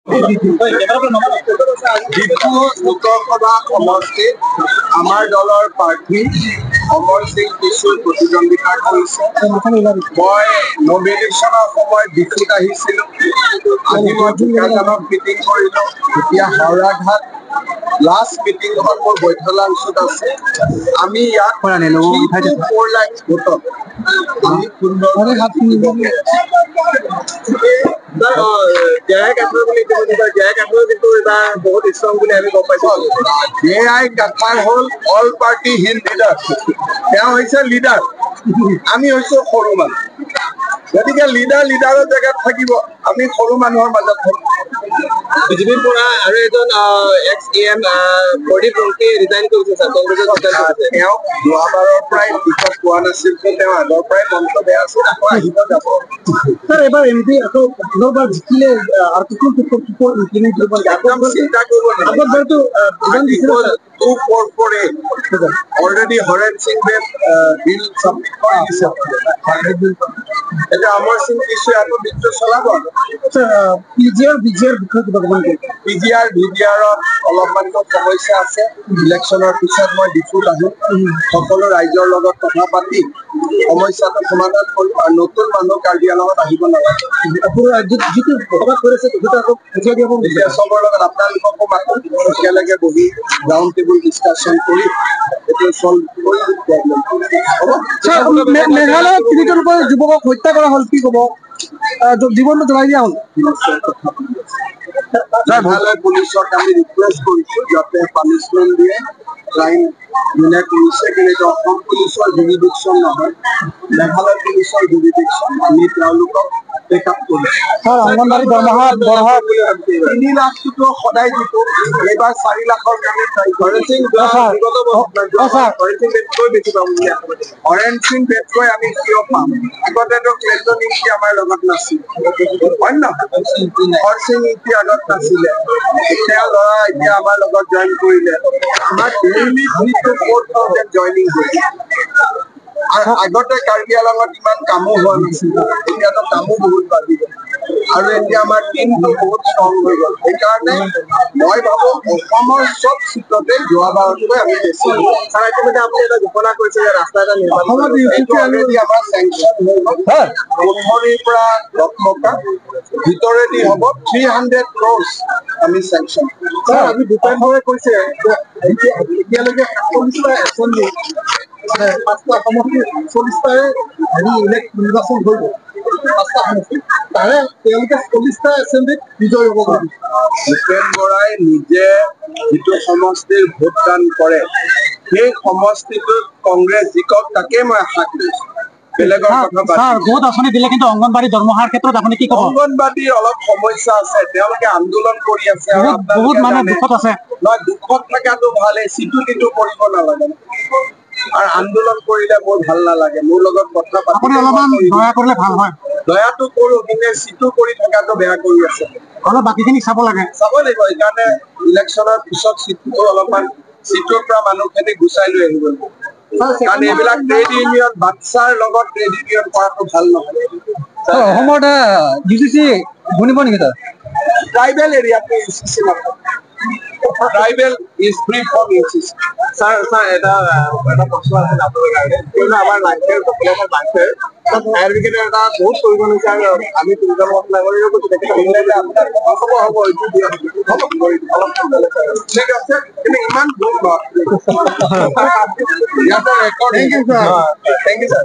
ডিফু লোকসভা সমষ্টিত আমাৰ দলৰ প্ৰাৰ্থী অমৰ সিং টিছুই প্ৰতিদ্বন্দ্বিতা কৰিছে। মই নমিনেশ্যনৰ সময়ত ডিফুত আহিছিলোঁ, আজি মই বোকাজানত মিটিং কৰিলোঁ, এতিয়া হাওৰাঘাট, লাষ্ট মিটিংখন মোৰ বৈঠলাংচুত আছে। আমি ইয়াত 3 টু 4 লাখ ভোটত আমি সুন্দৰকৈ জিকিব পাৰিম। জয় কাঠৰ বুলি ইতিমধ্যে, জয় কাঠৰ কিন্তু এইবাৰ বহুত ষ্ট্ৰং বুলি আমি গম পাইছো। জে আই কাথাৰ হ'ল অল পাৰ্টি হিল লিডাৰ। তেওঁ হৈছে লিডাৰ, আমি হৈছো সৰু মানুহ। গতিকে লিডাৰ লিডাৰৰ জেগাত থাকিব, আমি সৰু মানুহৰ মাজত থাকিম। বিজেপিৰ পৰা আৰু এজন ex E M Pradip Rongpi resign কৰিছে ছাৰ, কংগ্ৰেছত ৰিজাইন কৰিছে। তেওঁক যোৱাবাৰৰ পৰাই টিকট পোৱা নাছিল, তো তেওঁ আগৰ পৰাই মনটো বেয়া আছিল, আকৌ আহিব যাব। স্যাৰ, এবাৰ এমপি আকৌ পুনৰবাৰ জিকিলে আৰু কোনটো ইমপ্লিমেণ্ট কৰিব নেকি? একদম চিন্তা কৰিব নালাগে। আগৰবাৰতো বিধান দিছিলে। Article 244A already Haren Singh Dev বিল ছাবমিট কৰি দিছে। এতিয়া অমৰ সিং টিছুৱে আকৌ বিলটো চলাব। পিজিআৰ ভিজিআৰ বিষয়ে কিবা ক'ব নেকি? পিজিআৰ ভিজিআৰত অলপমান সমস্যা আছে। ইলেকশ্যনৰ পিছত মই ডিফুত আহিম, সকলো ৰাইজৰ লগত কথা পাতি সমস্যাটো সমাধান কৰিম আৰু নতুন মানুহ কাৰ্বি আংলঙত আহিব নালাগে। আপোনাৰ ৰাজ্যত যিটো বসবাস কৰিছে, তেখেতে আকৌ পঠিয়াই দিয়া হ'ব নেকি? এতিয়া চবৰ লগত আপোনালোককো মাতো, একেলগে বহি ৰাউণ্ড টেবুল ডিছকাশ্যন কৰি এইটো চল্ভ কৰি প্ৰব্লেম হ'ব। স্যাৰ, মেঘালয়ত তিনিজনকৈ যুৱকক হত্যা কৰা হ'ল, কি ক'ব? জীৱনটো জ্বলাই দিয়া হ'ল। মেঘালয় পুলিচক আমি ৰিকুৱেষ্ট কৰিছো যাতে পানিছমেণ্ট দিয়ে ক্ৰাইম যোনে কৰিছে। কিন্তু এইটো অসম পুলিচৰ জুৰিডিকশ্যন নহয়, মেঘালয় পুলিচৰ জুৰিডিকশ্যন। আমি তেওঁলোকক টেক আপ কৰিছো। স্যাৰ, অংগনবাড়ী দৰমহা বঢ়োৱা 3 লাখটোতো সদায় যিটো, এইবাৰ 4 লাখৰ কাৰণে ট্ৰাই হৰেণ সিং বিগত স্যাৰ। হৰেণ সিং বেতকৈ বেছি পাব বুলি আশা কৰিছে। হৰেণ সিং বেতকৈ আমি কিয় পাম? আগতেতো ক্লেণ্টন ইংতি আমাৰ লগত নাছিল, হয় নহয়? হৰসিং ইংতি আগত নাছিলে, তেওঁ ল'ৰা এতিয়া আমাৰ লগত জইন কৰিলে। আমাৰ daily 3 to 4 thousand joining হৈছে। আৰু আগতে কাৰ্বি আলঙত ইমান কামো হোৱা নাছিল, এতিয়াতো কামো বহুত বাঢ়ি গ'ল আৰু এতিয়া আমাৰ টিমটো বহুত ষ্ট্ৰং হৈ গ'ল। সেইকাৰণে মই ভাবো অসমৰ চব চিটতে যোৱাবাৰতকৈ আমি বেছি। ছাৰ, ইতিমধ্যে আপুনি এটা ঘোষণা কৰিছে যে ৰাস্তা এটা নিৰ্মাণ অসমত কৰিব। এইটো অলৰেডি আমাৰ চেংচন হৈ গ'ল। কোঠৰিৰ পৰা ডকমকা ভিতৰেদি হ'ব, 300 ক্ৰ'ৰ্ছ আমি চেংচন। স্যাৰ, আজি ভূপেন বৰাই কৈছে যে এতিয়ালৈকে 47টা এছেম্বলি, মানে পাঁচটা সমষ্টি 40টাৰে হেৰি নিৰ্বাচন হৈ গ'ল পাঁচটা সমষ্টি, তাৰে তেওঁলোকে 40টা এছেম্বলিত বিজয়ী হ'ব বুলি। ভূপেন বৰাই নিজে যিটো সমষ্টিৰ ভোটদান কৰে, সেই সমষ্টিটোত কংগ্ৰেছ জিকক, তাকে মই আশা কৰিছো। বেলেগৰ কথা বাদ ছাৰ, দিছো। বহুত আঁচনি দিলে, কিন্তু অংগনবাড়ী দৰমহাৰ ক্ষেত্ৰত আপুনি কি ক'ব? অংগনবাদীৰ অলপ সমস্যা আছে, তেওঁলোকে আন্দোলন কৰি আছে আৰু বহুত বহুত আপোনালোকে মানুহ জানে। দুখত আছে। নহয়, দুখত থকাটো ভালে, চিটু তিটো কৰিব নালাগে আৰু আন্দোলন কৰিলে মোৰ ভাল নালাগে। মোৰ লগত কথা আপুনি পাতিলে মই অলপমান কৰি দিম। দয়া কৰিলে ভাল হয়। দয়াটো কৰো, কিন্তু চিটু কৰি থকাটো বেয়া কৰি আছে। অলপ বাকীখিনিক চাব লাগে। চাব লাগিব, সেইকাৰণে ইলেকশ্যনৰ পিছত চিটটো অলপমান চিটুৰ পৰা মানুহখিনি গুচাই লৈ আহিব লাগিব। কাৰণ এইবিলাক ট্ৰেড ইউনিয়ন, বাচ্ছাৰ লগত ট্ৰেড ইউনিয়ন কৰাটো ভাল নহয়। অসমত ইউচিচি বনিব নেকি ছাৰ? ট্ৰাইবেল এৰিয়াত ইউচিচি নাথাকে। Tribal is free from UCC. Sir, sir, এটা এটা প্ৰশ্ন আছিল আপোনাৰ কাৰণে। কিয়নো আমাৰ লাংফেৰ পপুলেশ্যন, লাংফেৰ তাত ফায়াৰ ব্ৰিগেডৰ এটা বহুত প্ৰয়োজন হৈছে আৰু আমি টুৰিজম মন্ত্ৰালয়ো কৈছো, তেখেতে হ'ব হ'ব, এইটো দিয়া হ'ব, কৰি দিম। অলপ সোনকালে। ঠিক আছে, কিন্তু ইমান ভুল নহয়। ইয়াতে record. Thank you, sir. Thank you, sir.